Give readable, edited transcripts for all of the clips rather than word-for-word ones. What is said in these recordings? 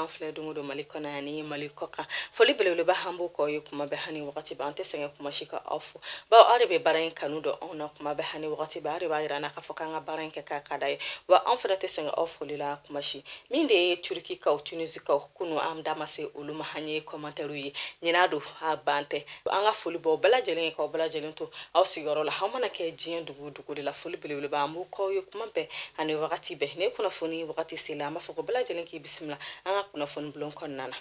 b'an filɛ don o don Mali kɔnɔ ani Mali kɔ kan. Foli belebeleba an b'o k'aw ye kuma bɛɛ ani wagati bɛɛ. An tɛ sɛgɛn kuma si ka aw fo, bawo aw de bɛ baara in kanu don anw na kuma bɛɛ ani wagati bɛɛ. Aw de b'a yira an na k'a fɔ k'an ka baara in kɛ k'a ka d'a ye, wa anw fana tɛ sɛgɛn aw foli la kuma si. Min de ye Turukikaw, Tunisikaw, kunu an da ma se olu ma, an ye commentaire ye. Ɲinan don, a ban tɛ. An ka foli b'aw bɛɛ lajɛlen ye, k'aw bɛɛ lajɛlen to aw sigiyɔrɔ la, aw mana kɛ diɲɛ dugu dugu de la. Foli belebeleba an b'o k'aw ye kuma bɛɛ ani wagati bɛɛ. Ni kunnafoni wagati sela, an b'a fɔ ko bɛɛ lajɛlen k'i bisimila an ka kunnafoni bulon kɔnɔna na.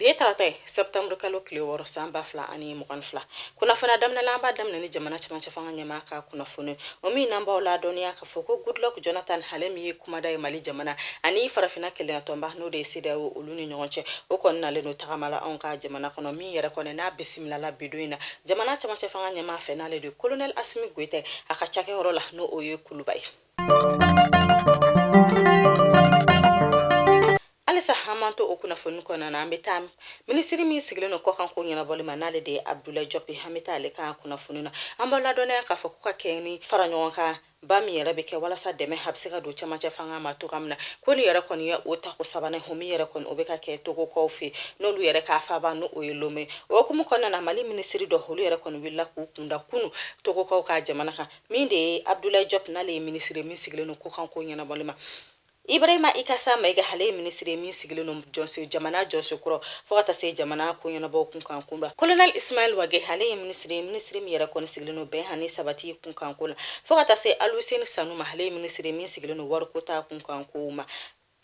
Bi ye tarata ye, septembre kalo tile 6, san 2022. Kunnafoniya daminɛ la, an b'a daminɛ ni jamana cɛmancɛ fanga ɲɛmaa ka kunnafoni, o min n'an b'aw ladɔnniya k'a fɔ ko Goodluck Jonathan, ale min ye kumada ye Mali jamana ani farafinna kelenyatɔnba, n'o de ye CEDEAO, olu ni ɲɔgɔn cɛ, o kɔni nalen don tagama la anw ka jamana kɔnɔ, min yɛrɛ kɔni n'a bisimilala bi don in na jamana cɛmancɛ fanga ɲɛmaa fɛ, n'ale de ye Colonel Assimi Goïta, a ka cakɛyɔrɔ la, n'o o ye Kuluba ye. Halisa an b'an to o kunnafoni kɔnɔna na, an bɛ taa minisiri min sigilen don kɔkanko ɲɛnabɔli ma, n'ale de ye Abdoulaye Diop, an bɛ taa ale ka kunnafoni na. An b'aw ladɔnniya k'a fɔ ko ka kɛɲɛ ni fara ɲɔgɔn kan ba min yɛrɛ bɛ kɛ walasa dɛmɛ a bɛ se ka don cɛmancɛ fanga ma cogoya min na, ko nin yɛrɛ kɔni ye o tako sabanan, o min yɛrɛ kɔni o bɛ ka kɛ Togokaw fɛ, n'olu yɛrɛ k'a faaba n'o ye Lome. O hukumu kɔnɔna na, Mali minisiri dɔ, olu yɛrɛ kɔni wulila k'u kunda kunu Togokaw ka jamana kan, min de ye Abdoulaye Diop, n'ale ye minisiri min sigilen don kɔkanko ɲɛnabɔli ma. Ibrahima Ikasa Mayiga, ale ye minisiri ye min sigilen don jɔnso jamana jɔnso kɔrɔ fo ka taa se jamana ko ɲɛnabɔ kunkanko la. Colonel Ismaël Wagué, ale ye minisiri ye, minisiri min yɛrɛ kɔni sigilen don bɛn ani sabati kunkanko la, fo ka taa se Aluseni Sanu ma, ale ye minisiri ye min sigilen don wariko ta kunkanko ma.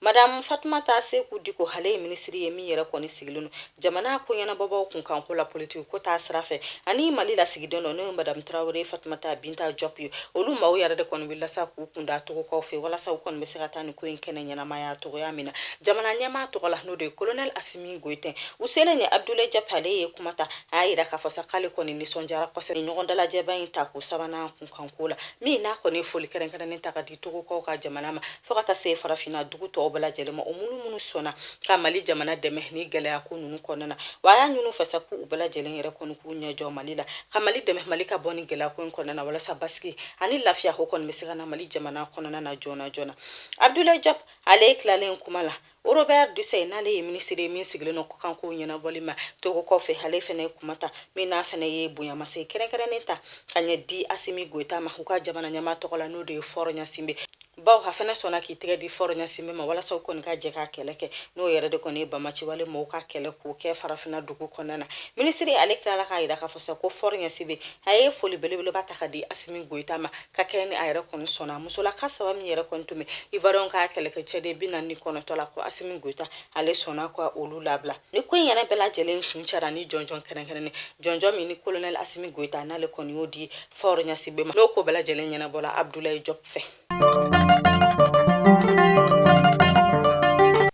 Madame Fatumata Seku Diko, ale ye minisiri ye min yɛrɛ kɔni sigilen don jamana ko ɲɛnabɔbaw kunkanko la politiki ko ta sira fɛ, ani Mali lasigiden dɔ, n'o ye Madame Tarawele Fatumata Binta Diop ye. Olu maaw yɛrɛ de kɔni wulila sa k'u kunda Togokaw fɛ, walasa u kɔni bɛ se ka taa nin ko in kɛnɛ ɲɛnamaya cogoya min na jamana ɲɛmaa tɔgɔ la, n'o de ye Colonel Assimi Goïta. U selen ye, Abdoulaye Diop, ale ye kuma ta, a y'a yira k'a fɔ sa k'ale kɔni nisɔndiyara kosɛbɛ ɲɔgɔn dalajɛba in tako sabanan kunkanko la, min n'a kɔni ye foli kɛrɛnkɛrɛnnen ta ka di Togokaw ka jamana ma, fo ka taa se farafinna dugu tɔw bɛɛ lajɛlen ma, o minnu sɔnna ka Mali jamana dɛmɛ ni gɛlɛya ko ninnu kɔnɔna na. Wa a y'a ɲini u fɛ sa k'u bɛɛ lajɛlen yɛrɛ kɔni k'u ɲɛ jɔ Mali la, ka Mali dɛmɛ, Mali ka bɔ ni gɛlɛya ko in kɔnɔna na, walasa basigi ani lafiya o kɔni bɛ se ka na Mali jamana kɔnɔna na joona joona. Abdoulaye Diop, ale tilalen kuma la, Robert Dussey, n'ale ye minisiri ye min sigilen don kɔkankow ɲɛnabɔli ma Togokaw fɛ, ale fana ye kuma ta, min n'a fana ye bonyamasegin kɛrɛnkɛrɛnnen ta ka ɲɛ di Assimi Goïta ma u ka jamana ɲɛmaa tɔgɔ la, n'o de ye Faure Gnassingbé, bawo a fana sɔnna k'i tɛgɛ di Faure Gnassingbé ma walasa u kɔni ka jɛ ka kɛlɛ kɛ, n'o yɛrɛ de kɔni ye banbaanciwale mɔgɔw ka kɛlɛ k'o kɛ farafinna dugu kɔnɔna na. Minisiri ale tilala k'a yira k'a fɔ sa ko Faure Gnassingbé, a ye foli belebeleba ta ka di Assimi Goïta ma, ka kɛ ni a yɛrɛ kɔni sɔnna musolaka saba min yɛrɛ kɔni tun bɛ Ivoirien ka kɛlɛkɛcɛden 49 la, ko Assimi Goïta ale sɔnna ka olu labila. Ni ko in yɛrɛ bɛɛ lajɛlen kuncɛra ni jɔnjɔn kɛrɛnkɛrɛnnen, jɔnjɔn min ni Colonel Assimi Goïta n'ale kɔni y'o di Faure Gnassingbé ma, n'o ko bɛɛ lajɛlen ɲɛnabɔla Abdoulaye Diop fɛ.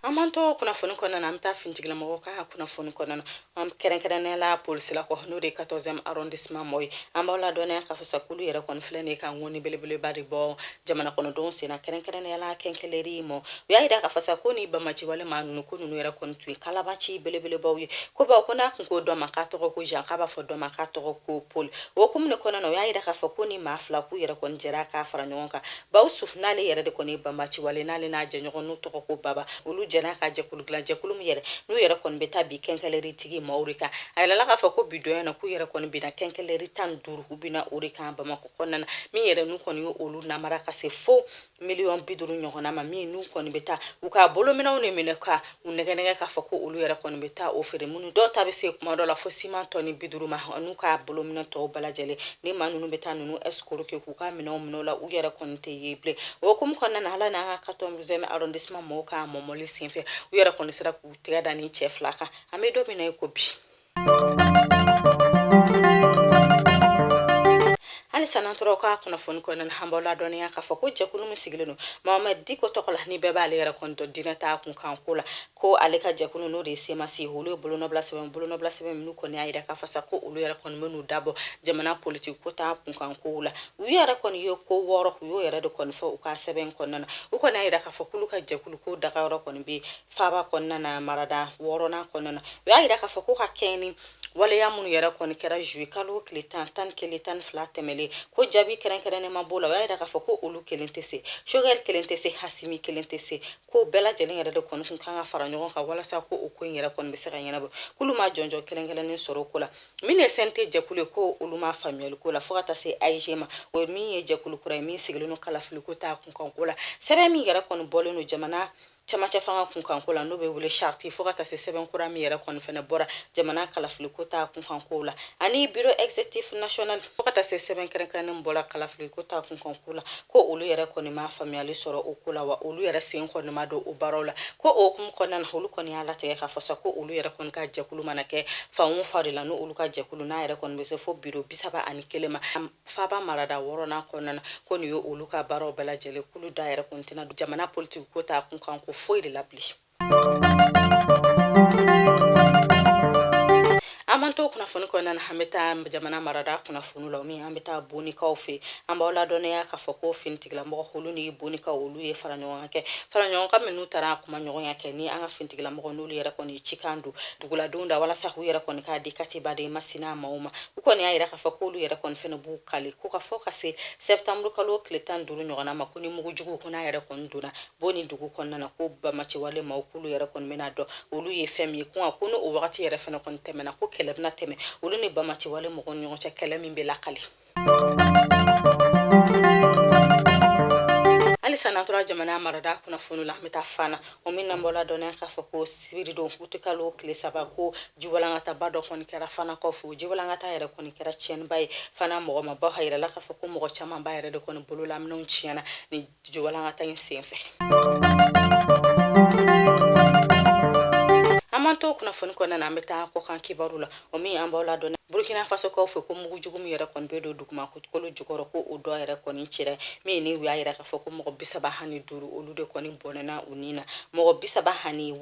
An b'an to kunnafoni kɔnɔna na, an bɛ taa finitigilamɔgɔw ka kunnafoni kɔnɔna na, an kɛrɛnkɛrɛnnenya la polisilakaw, n'o de ye 14e arrondissement mɔgɔw ye. An b'aw ladɔnniya k'a fɔ sa k'olu yɛrɛ kɔni filɛ nin ye ka ŋɔni belebeleba de bɔ jamana kɔnɔdenw sen na, kɛrɛnkɛrɛnnenya la quincaillerie mɔ. U y'a yira k'a fɔ sa ko ni banbaanciwale maa ninnu, ko ninnu yɛrɛ kɔni tun ye kalabanci belebelebaw ye, ko bawo ko n'a kun ko dɔ ma k'a tɔgɔ ko Jean, k'a b'a fɔ dɔ ma k'a tɔgɔ ko Paul. O hukumu de kɔnɔna na, u y'a yira k'a fɔ ko ni maa fila k'u yɛrɛ kɔni jɛra k'a fara ɲɔgɔn kan, Bawusu, n'ale yɛrɛ de kɔni ye banbanciwale, n'ale n'a jɛɲɔgɔn n'u tɔgɔ ko Baba, olu jɛra ka jɛkulu dilan, jɛkulu min yɛrɛ n'u yɛrɛ kɔni bɛ taa bi quincaillerie tigi maaw de kan. A yirala k'a fɔ ko bi don na, k'u yɛrɛ kɔni binna quincaillerie 15, u binna o de kan Bamakɔ kɔnɔna na, min yɛrɛ n'u kɔni ye olu namara ka se fo miliyɔn 50 ɲɔgɔnna ma, min n'u kɔni bɛ taa u ka bolominɛnw de minɛ ka u nɛgɛ nɛgɛ k'a fɔ ko olu yɛrɛ kɔni bɛ taa o feere, minnu dɔw ta bɛ se kuma dɔ la fo siman tɔni 50 ma, n'u ka bolominɛn tɔw bɛɛ lajɛlen. Ni maa ninnu bɛ taa ninnu escroquer k'u ka minɛnw minɛ u la, u yɛrɛ kɔni tɛ ye bilen. O hukumu kɔnɔna na, ala n'an ka 14e arrondissement mɔgɔw ka mɔmɔli senfɛ, u yɛrɛ kɔni sera k'u tɛgɛ da ni cɛ fila kan. An bɛ don min na i ko bi. Halisa n'an tora ka kunnafoni kɔnɔna na, an b'aw ladɔnniya k'a fɔ ko jɛkulu min sigilen don Mohamed Diko tɔgɔ la, ni bɛɛ b'ale yɛrɛ kɔni dɔn diinɛ ta kunkan ko la, ko ale ka jɛkulu n'o de ye CMAS, olu ye bolonɔbila sɛbɛn minnu kɔni y'a yira k'a fɔ sa ko olu yɛrɛ kɔni bɛ n'u dabɔ jamana politiki ko ta kunkan kow la. U yɛrɛ kɔni ye ko 6, u y'o yɛrɛ de kɔni fɔ u ka sɛbɛn kɔnɔna na. U kɔni y'a yira k'a fɔ k'olu ka jɛkulu ko dagayɔrɔ kɔni bɛ faaba kɔnɔna na, marada 6nan kɔnɔna na. U y'a yira k'a fɔ ko ka kɛɲɛ ni waleya minnu yɛrɛ kɔni kɛra juillet kalo tile 10, 11, 12 tɛmɛlen, ko jaabi kɛrɛnkɛrɛnnen ma b'o la. U y'a yira k'a fɔ ko olu kelen tɛ se, Choguel kelen tɛ se, Assimi kelen tɛ se, ko bɛɛ lajɛlen yɛrɛ de kɔni kun kan ka fara ɲɔgɔn kan walasa ko o ko in yɛrɛ kɔni bɛ se ka ɲɛnabɔ. K'olu ma jɔnjɔn kɛrɛnkɛrɛnnen sɔrɔ o ko la. Min ye CNT jɛkulu ye, ko olu ma faamuyali ko la fo ka taa se AIGE ma, o min ye jɛkulu kura ye min sigilen don kalafiliko ta kunkanko la. Sɛbɛn min yɛrɛ kɔni bɔlen don jamana camancɛ fanga kunkanko la, n'o bɛ wele charte, fo ka taa se sɛbɛn kura min yɛrɛ kɔni fɛnɛ bɔra jamana kalafiliko ta kunkanko la, ani bureau exécutif national, fo ka taa se sɛbɛn kɛrɛnkɛrɛnnen bɔra kalafiliko ta kunkanko la, ko olu yɛrɛ kɔni ma faamuyali sɔrɔ o ko la, wa olu yɛrɛ sen kɔni ma don o baaraw la. Ko o hukumu kɔnɔna na, olu kɔni y'a latigɛ k'a fɔ sa ko olu yɛrɛ kɔni ka jɛkulu mana kɛ fan o fan de la, n'olu ka jɛkulu n'a yɛrɛ kɔni bɛ se fo bureau 31 ma faaba marada 6nan kɔnɔna na, ko nin ye olu ka baaraw bɛɛ lajɛlen, k'olu da yɛrɛ kɔni tɛna don jamana politiki ko ta kunkan ko foyi de la bilen. An b'an to kunnafoni kɔnɔna na, an bɛ taa jamana marada kunnafoni la, min an bɛ taa Bonikaw fɛ. An b'aw ladɔnniya k'a fɔ ko finitigilamɔgɔ olu ni Bonikaw olu ye fara ɲɔgɔn kan kɛ, fara ɲɔgɔn kan minnu taara kuma ɲɔgɔnya kɛ ni an ka finitigilamɔgɔ n'olu yɛrɛ kɔni ye cikan don duguladenw da walasa k'u yɛrɛ kɔni k'a di Katibaden Masina maaw ma. U kɔni y'a yira k'a fɔ k'olu yɛrɛ kɔni fɛnɛ b'u kali ko ka fɔ ka se septembre kalo tile 15 ɲɔgɔnna ma, ko ni mugujugu ko n'a yɛrɛ kɔni donna Boni dugu kɔnɔna na, ko banbaanciwale maaw k'olu yɛrɛ kɔni bɛna dɔn olu ye fɛn min ye. Ko nka ko ni o wagati yɛrɛ fɛnɛ kɔni tɛmɛna, ko kɛlɛ bɛna tɛmɛ olu ni banbaanciwale mɔgɔw ni ɲɔgɔn cɛ, kɛlɛ min bɛ lakali. Halisa n'an tora jamana marada kunnafoni la, an bɛ taa Fana, o min n'an b'aw ladɔnniya k'a fɔ ko sibiridon utikalo tile 3, ko jiwalankataba dɔ kɔni kɛra Fanakaw fɛ. Jiwalankata yɛrɛ kɔni kɛra tiɲɛniba ye Fana mɔgɔ ma, bawo a yirala k'a fɔ ko mɔgɔ camanba yɛrɛ de kɔni bololaminɛw tiɲɛna ni jiwalankata in senfɛ. An b'an to kunnafoni kɔnɔna na, an bɛ taa kɔkan kibaru la, o min an b'aw ladɔnniya Burkina Fasokaw fɛ, ko mugujugu min yɛrɛ kɔni bɛ don dugumakolo jukɔrɔ, ko o dɔ yɛrɛ kɔni cira, min ni u y'a yira k'a fɔ ko mɔgɔ 35 olu de kɔni bɔnɛna u ni na, mɔgɔ 37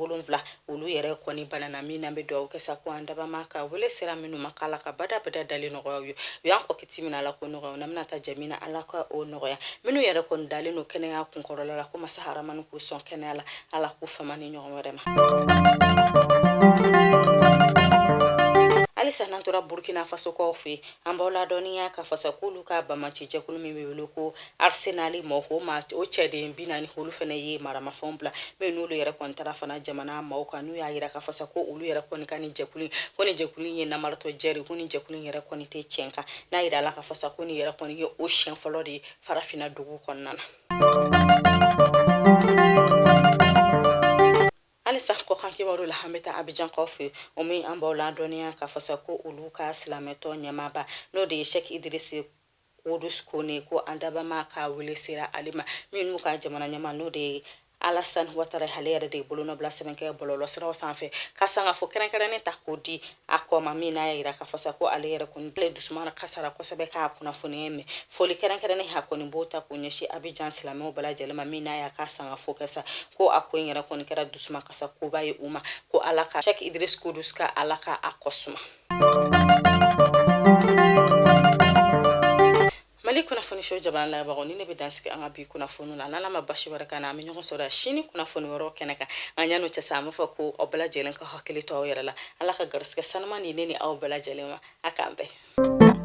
olu yɛrɛ kɔni banana. Min n'an bɛ dugawu kɛ sa ko an dabama ka wele sera minnu ma, k'Ala ka badabada dali nɔgɔya u ye. U y'an kɔ kiti min, Ala k'o nɔgɔya, n'an bɛna taa jɛ min na, Ala ka o nɔgɔya. Minnu yɛrɛ kɔni dalen don kɛnɛya kunkɔrɔla la, ko masa haramani k'u sɔn kɛnɛya la, Ala k'u fama ni ɲɔgɔn wɛrɛ ma. Halisa n'an tora Burkina Fasokaw fɛ, an b'aw ladɔnniya k'a fɔ sa k'olu ka banbaanci jɛkulu min bɛ wele ko Arsenal mɔgɔ, ko ma o cɛden 40, olu fana ye maramafɛnw bila, min n'olu yɛrɛ kɔni taara fana jamana maaw kan, n'u y'a yira k'a fɔ sa ko olu yɛrɛ kɔni ka nin jɛkulu, ko nin jɛkulu ye namaratɔ jɛri, ko nin jɛkulu yɛrɛ kɔni tɛ tiɲɛ kan. N'a yira la k'a fɔ sa ko nin yɛrɛ kɔni ye o siɲɛ fɔlɔ de ye farafinna dugu kɔnɔna na. Halisa kɔkan kibaru la, an bɛ taa Abijankaw fɛ, o min an b'aw ladɔnniya k'a fɔ sa ko olu ka silamɛtɔn ɲɛmaaba, n'o de ye Sheikh Idriss Kudus Kone, ko an dabama ka wele sera ale ma, min n'u ka jamana ɲɛmaa, n'o de ye Alassane Ouattara, ale yɛrɛ de ye bolonɔbila sɛbɛn kɛ bɔlɔlɔsiraw sanfɛ ka sangafo kɛrɛnkɛrɛnnen ta k'o di a kɔ ma, min n'a y'a yira k'a fɔ sa ko ale yɛrɛ kɔni ale dusuma kasara kosɛbɛ k'a kunnafoniya mɛn. Foli kɛrɛnkɛrɛnnen a kɔni b'o ta k'o ɲɛsin Abijan silamɛw bɛɛ lajɛlen ma, min n'a y'a ka sangafo kɛ sa ko a ko in yɛrɛ kɔni kɛra dusuma kasa koba ye u ma, ko Ala ka Sheikh Idriss Kudus ka Ala ka a kɔ suma. Mali kunnafoni so jabaranin lajɛbagaw, ni ne bɛ dansigi an ka bi kunnafoni la. N'Ala ma basi wɛrɛ k'an na, an bɛ ɲɔgɔn sɔrɔ sini kunnafoni wɛrɛw kɛnɛ kan. Nka yan'o cɛ sa, an b'a fɔ ko aw bɛɛ lajɛlen ka hakili to aw yɛrɛ la. Ala ka garisɛgɛ sanuman di ne ni aw bɛɛ lajɛlen ma. A k'an bɛn.